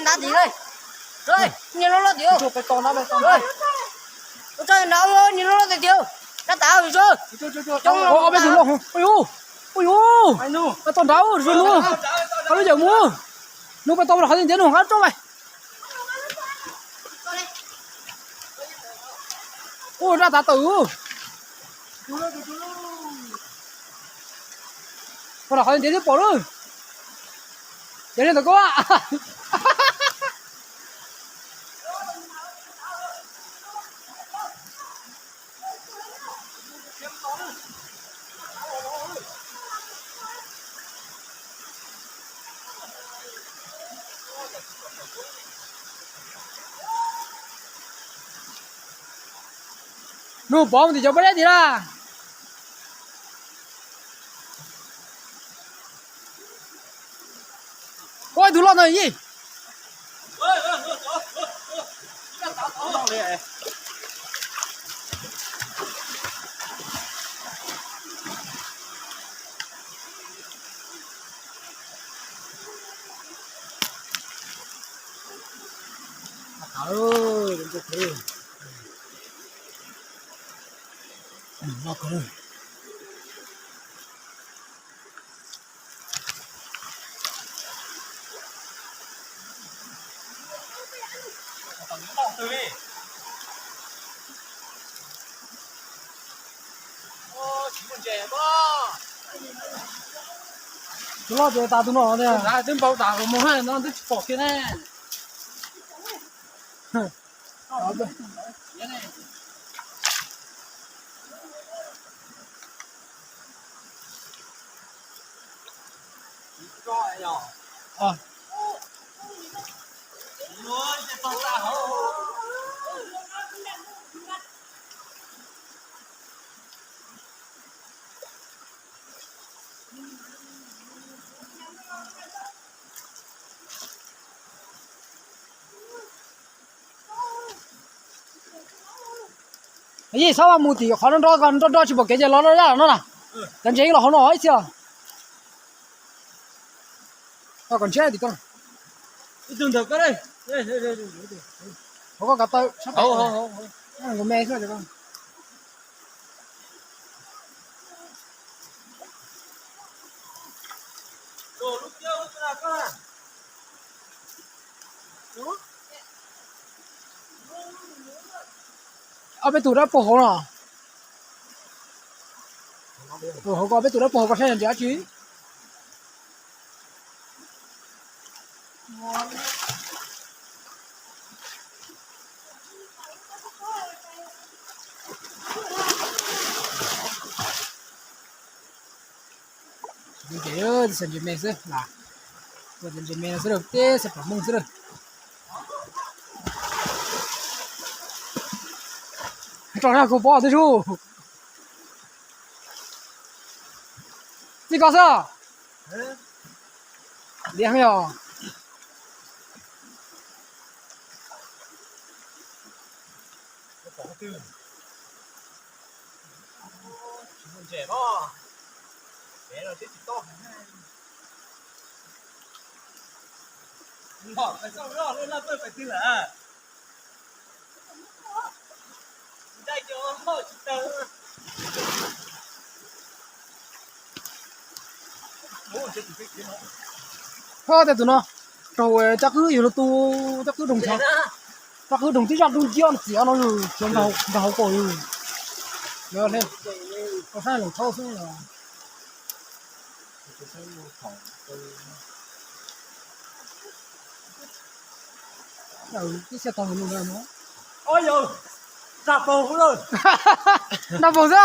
Ntab tim, nyias loj loj tim. Ua tsaug nrad, nyias loj loj tiag tiag. Nrad tas, coob, ob peb tus loj. Ua yuv, ua yuv, peb tau nrad, zoo lub, qab lub yawm mus. Nub peb tau los qhov tiag ntiav nub qab roj mas. Ua nrad tas tawm. Ua los qhov tiag ntiav twb pom lawm. Yog li ntawd koj Nug pov mus tim cov pob zeb tid na. Ua tus loj ntawd yij. Tus loj ces tas tus no tiag. Twb npau tas los mus no twb tsis pom kiag ne. Yij, txhob mus tim qhov nroj nroj, nroj nroj tsis pom kev ces los nroj zaj no na. Cov ntses los hauv no ib txhia. Koj kom ntshiab tim ko. Hauv koj kav taw, me xwb. Ob peb tug dab puag hauv no. Hauv ko ob peb tug dab puag hauv ko saib nrhiav dab tsi. Ces ntses me xwb na, ua ntses me xwb lawm, teb xwb pom Hmoob xwb lawm. Tso zaj kuv pom twb sus. Txij ko xwb. Diam yog. Ho tej tus no raug caj qwb yug lug tu, caj qwb doog, caj qwb doog tib zaj dub nciab txiav no yug txiav nkaug hauv paus yug. Saib loos thaub xwb. Tib xia tau no. Nag paug xwb.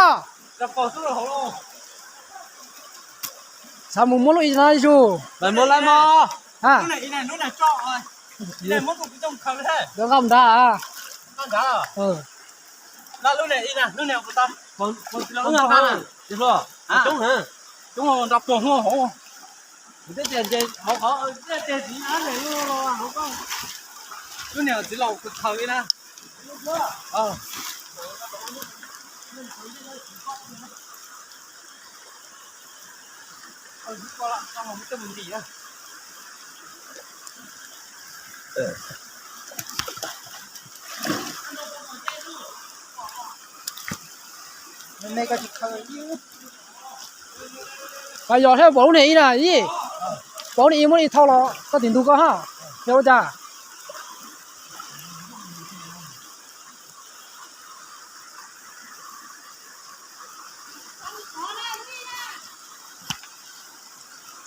Xav mus muab lub i no ib zug. Lawv muab lawm mog. Nqa mus nrad. Coob nrad puag hauv. Lub niag txiv laus kawg khaws li na. Yog thiab, pom lub niag ib na, pom lub niag ib muab ib thauj los koj tim ntug koj ha, yog ua cas?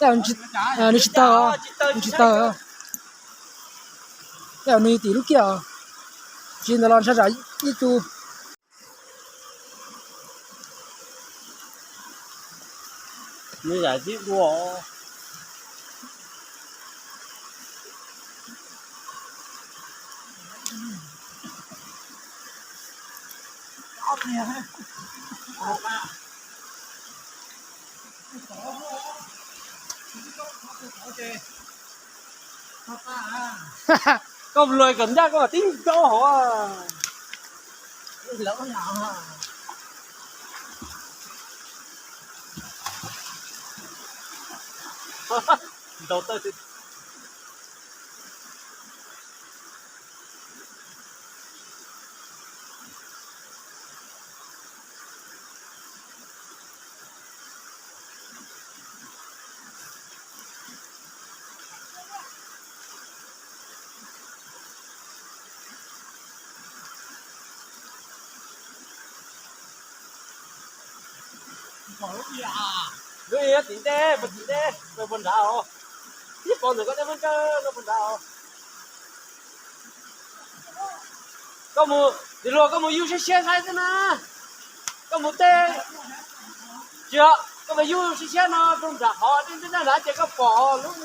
Nws tsis tawg, nws tsis tawg. Tej zaum nws tim lub kiag os. Tsis ntawd los ntshai tsam ib tug. Nws yam tib dua. Koj luag kom ncaj koj tib nkaub hauv. Ntaus tawj. Lub tim ntej, puag tim ntej, puag nrad os. Ib pom ntawm koj tej muab ntsawj no puag nrad os. Koj mus, tim luag koj mus yug siab siab saib xwb na. Koj mus tej, tsis, koj mus yug siab siab no rau nram qhov dej nrab nrad ces koj pom lub.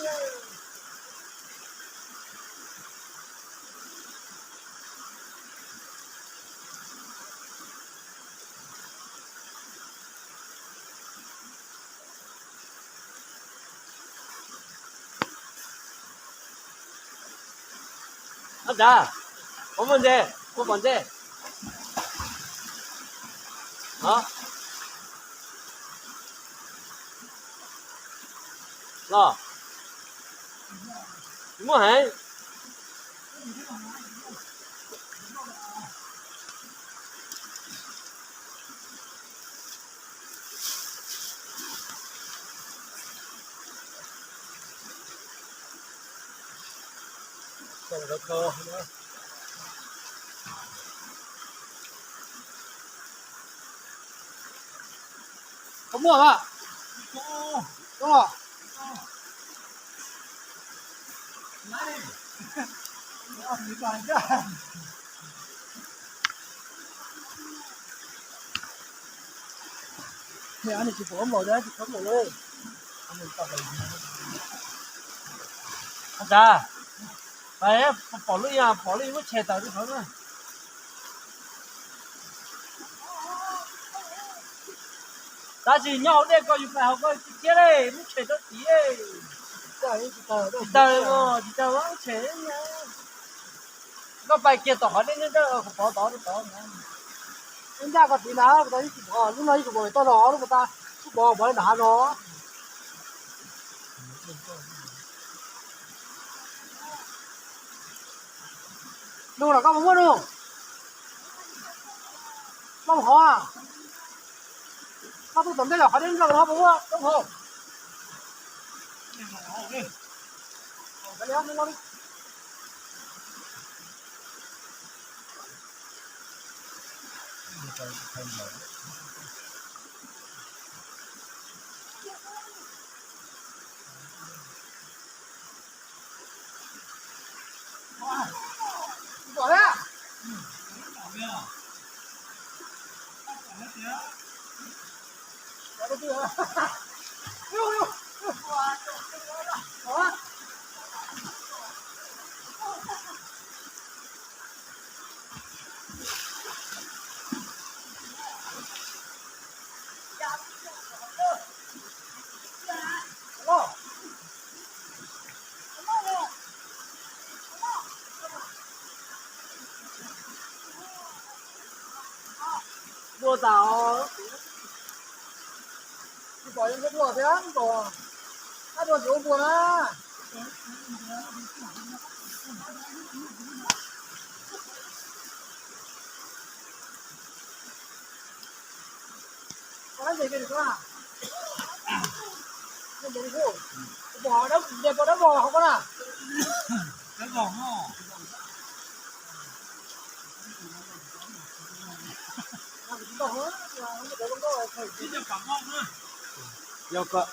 Ab, puas muaj ntses, puas pom ntses? Los, tsis muaj heev. Koj muaj mas. Koj, tsis pom maum, tsis pom maum li. Ab, pom lub, pom lub muab tshem tawm rau hauv na. Tab sis nyob hauv dej ko yus pais hauv ko tsis ciab li, muab tshem rau tim. Tsis tawg, tsis tawg, muab tshem. Koj pais kiag tom qhov dej nyob nrad, kuv pov tod rau tod. Ncaj koj tim na, kuv tau ib tug pov, lub no ib tug pov toj no, lub ko tas, lub pov pov li nram hav no. Nug los koj puas muaj nug? Koj hov, koj tuaj tom ntej los qhov deb nrog no puas muaj koj hov? Tua tas os. Tsis pom zoo nkaus dua thiab, nkaus ab dua tsis ua npua na. Yog koj.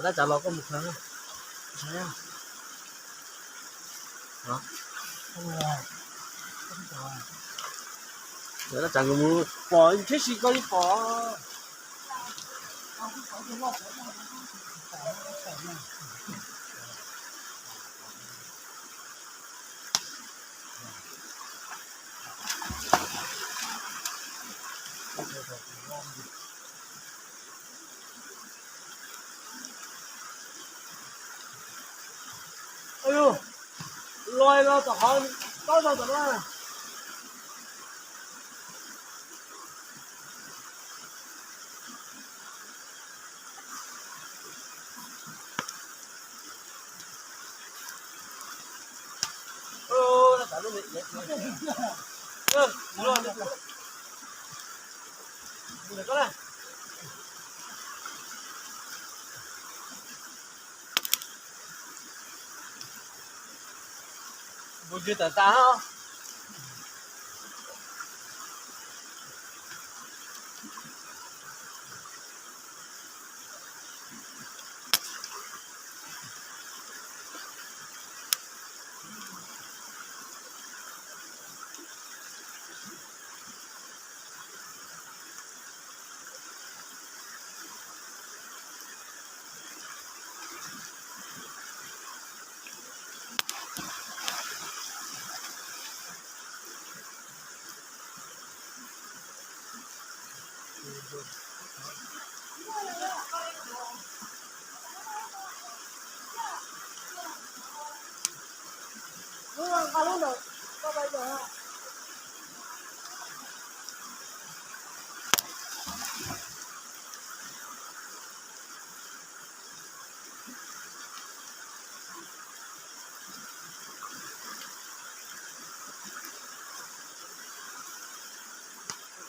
Lawv tab tsav los koj mus khaws. Lawv tab tsav nkawd mus pom thiab si koj yeej pom. Los los tom qhov tob zog tom no. Mus tsis tawm tas.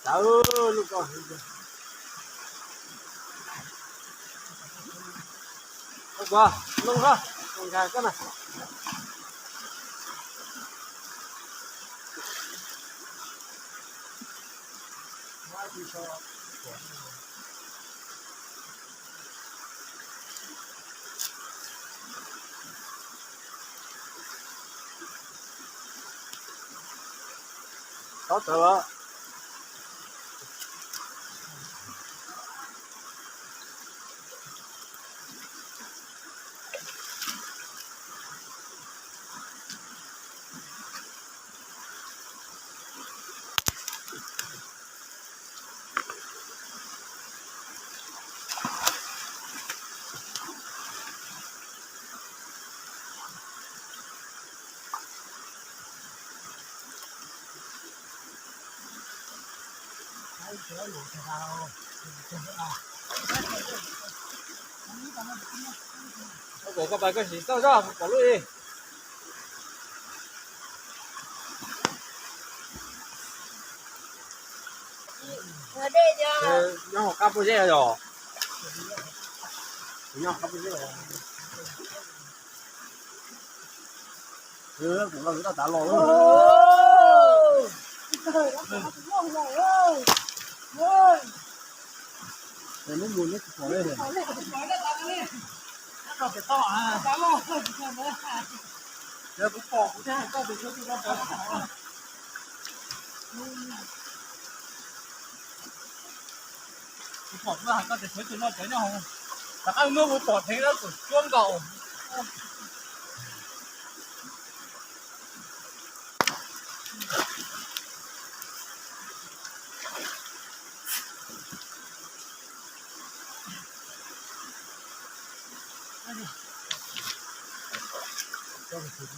Tawv lub ko. Koj loo koj, koj na. Tod tawv lawm. Koj pais koj sim txawj zoj pom lub i. Nyob hauv qab pob zeb yog. Nyob hauv qab pob zeb. Kuv los kuv tab tav los. Neb mus neb tsis pom li. Yog kuv pom kuv thiaj hais koj tias sawv tus no cov. Kuv pom kuv hais koj tias sawv tus no cov nyob hauv. Rov qab muab kuv tom dheev lawm tus cuab nkaus.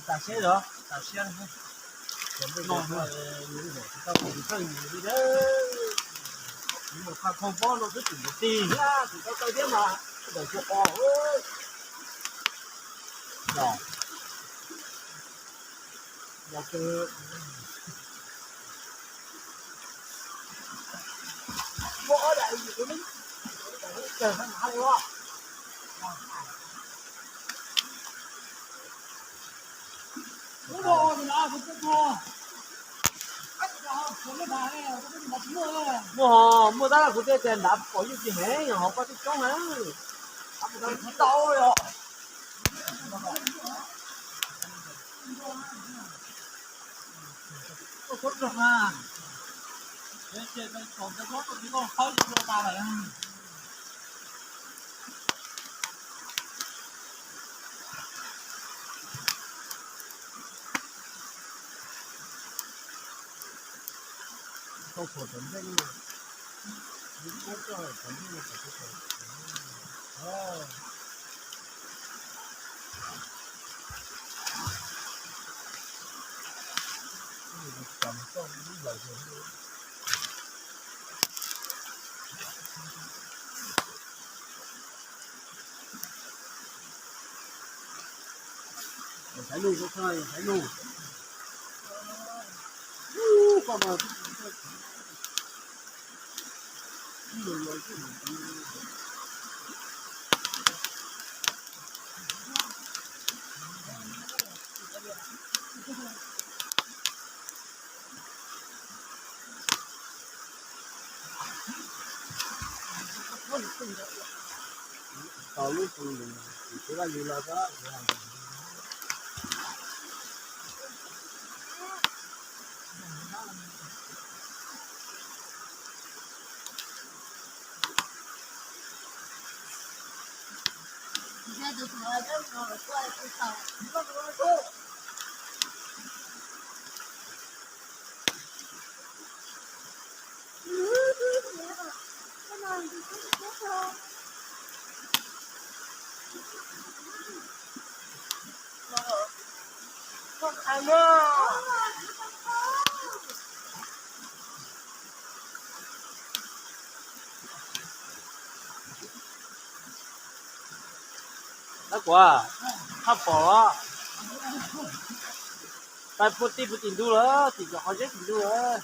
Tam siab los tam siab no, tsis tau mus thawj mus li, mus qhov pob no twb tsis mus tig thiab, tsis tau tawj thiab mas ntawm tsis qos. Muaj ho, muaj tab laj kuv tej tias nrad pom yeej tsis heev, yog ho koj twb coob na. Tau os. Saib nug, saib nug. Tau lub xyoo ntawd kuv laj li los. Dab Kuam, txhob pom los. Pais puag tim puag tim ntug lawm, tim cov qhov zeb tim ntug lawm.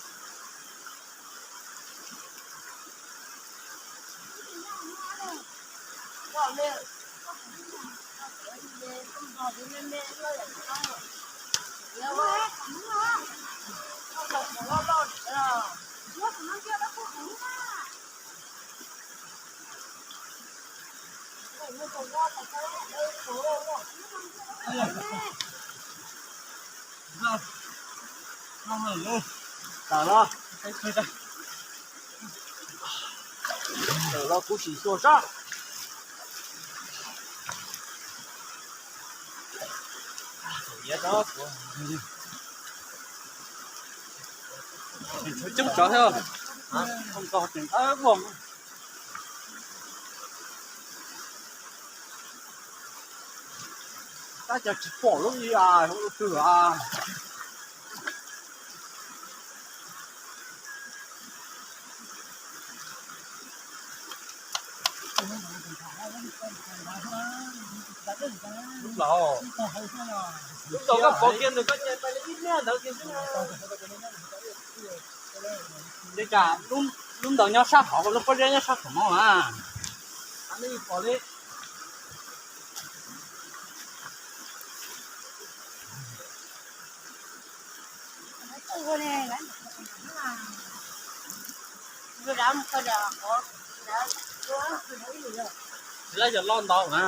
Tawm los, tawm los kuv sim xyuas sab. Coob tsawv thiab, nkaus tseem dawb vog. Tab cov tsis pom lub i a hauv lub twg a. Lub laus, lub laus koj pov kiag ntawd koj ces pais li ib niaj ntawd kiag xwb na. Li cas lub ntawd nyob sab hauv, lub pob zeb nyob sab saum no mas. Lawv yog loj ntau na.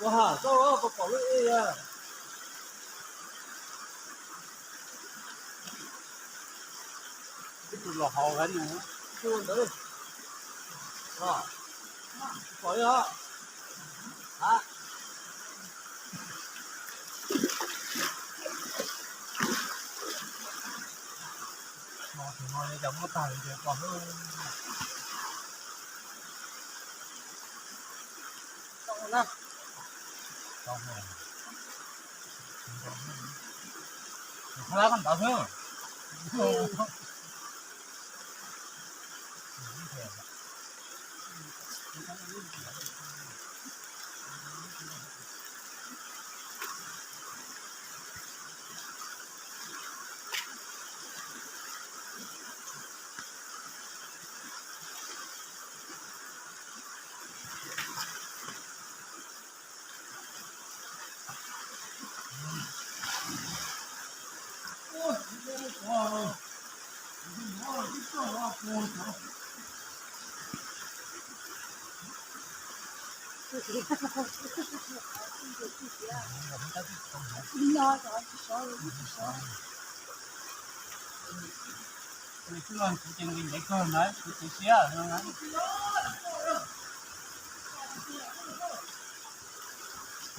Ua ha, koj pom lub ib yam. Ib tug los hauv ntawd, ib tug ntawd. Pom li os.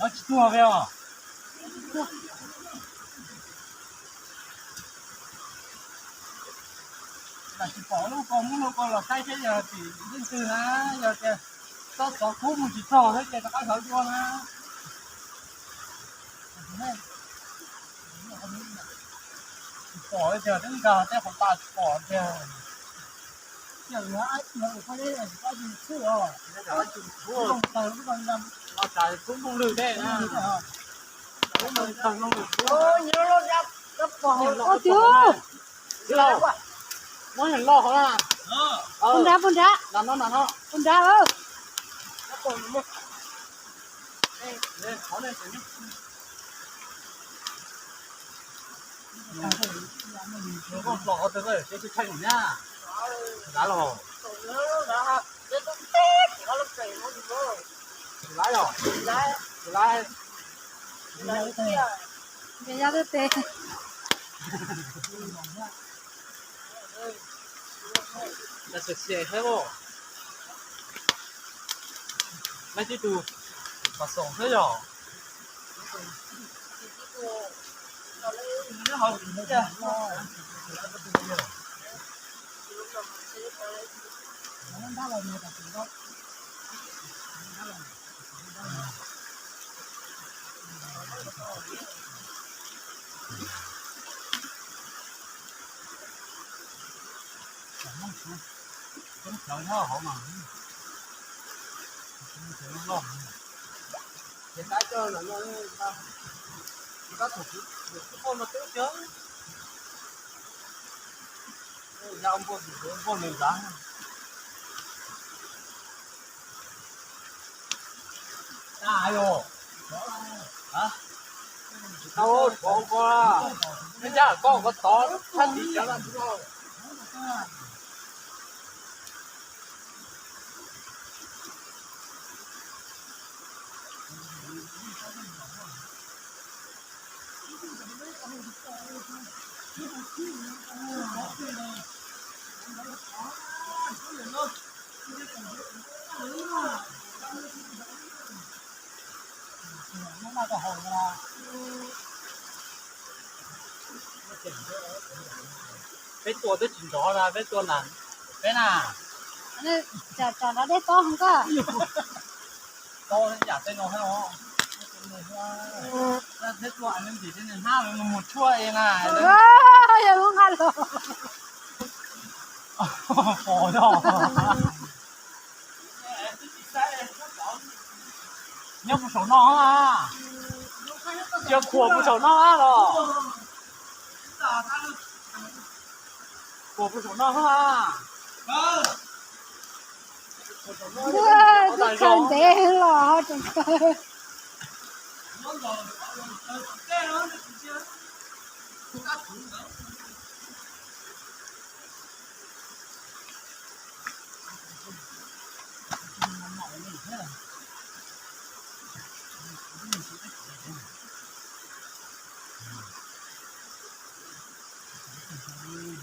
Nws tsis tuag li os. Tam sim pom lub ko muab lub ko los saib seb yog tim leej twg na, yog tias txob xov kub mus tsis txog thiab ces rov qab sawv dua na. Tsis pom li tiag, twb nkag tej qhov tas tsis pom tiag. Ua tiag. Muab nrad, puag nrad, puag nrad, puag nrad. Ces yog tes. Leej twg tus, pom xoom xwb yog. Coob cawv nyob hauv mas, loj. Ces tab coj no, tab tom kuv, kuv poj no twb cawv. Ya npua, npua nws nrad. Tsis tau, tsov ko, neb ncaj koj ko tod thaj tim cov laj. Peb tua twb tsis nrov na, peb tua na, peb na. Tsom nrov deb tob heev koj. Tau yam tej no thiab os. Peb tua nws ntim tej nws hnab los mus tshuaj li na. Yog lub hnab los. Pom yog. Nyob puag saum no a. Cia khuam puag saum no a los. Khuam puag saum no a. Khaws ntev los tseem khaws.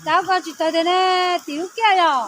Cov ko tsis tawg tiag ne, tim ub kiag yom.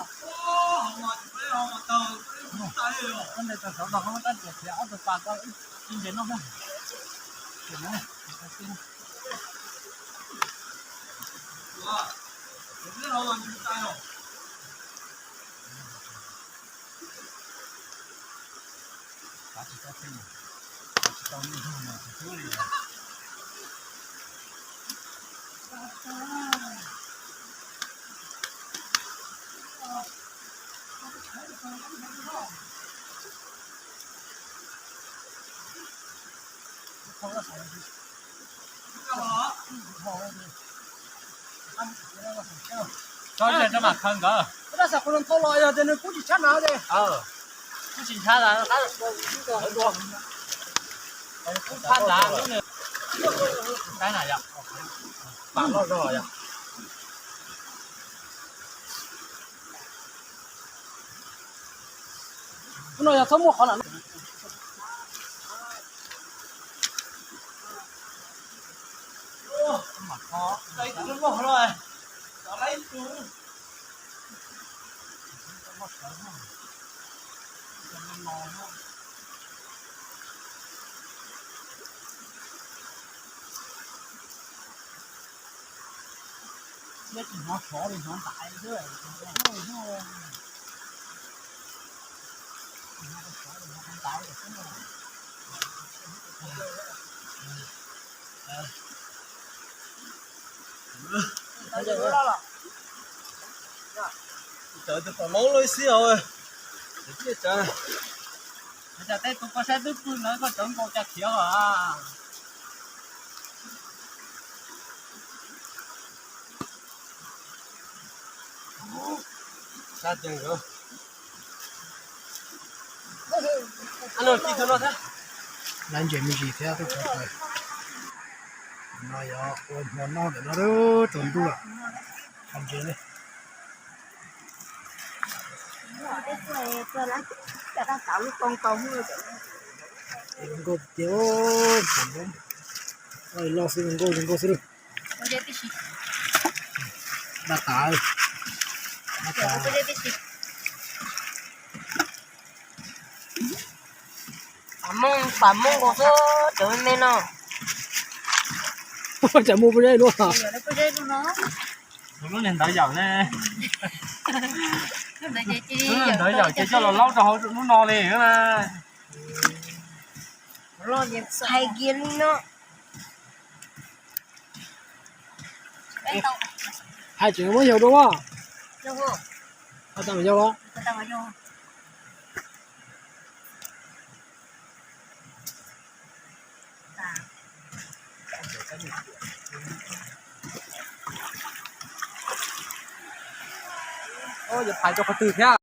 Tso mam khaws nkawd. Kuv dab xav qhov no thau los yog tias nws kub tsis tshab na ces. Kub tsis tshab, kub tshab ntawd lub nws. Pam loj zog yog. Ub no yog txhob muaj qhov na. Neb tsis hnov sov li hnov ntais xwb. Tawv tus tom loob lub xib hauv. Cas tej tus koj saib twb pw ntawd koj cov nkaus cas khiav os. Lawv ntses me ntsis thiab, no yog ua hmo noj ntawm no tsaus ntuj lawm. Ntses li. Nkauj tiag, loj xwb, nkauj zoo nkauj xwb. Dab tas, dab tas. Pam Hmoob, pam Hmoob nkaus xwb, cov me me no. Tsam muaj pob zeb lub. Lub niag ntawd yawm ne. Lub niag ntawd yawm ces coj los laub rau hauv lub no li na. Hais kiag li no. Hais tseem muab yau dua. Hais tau yau los. Yuav phais rau qhov twg thiab?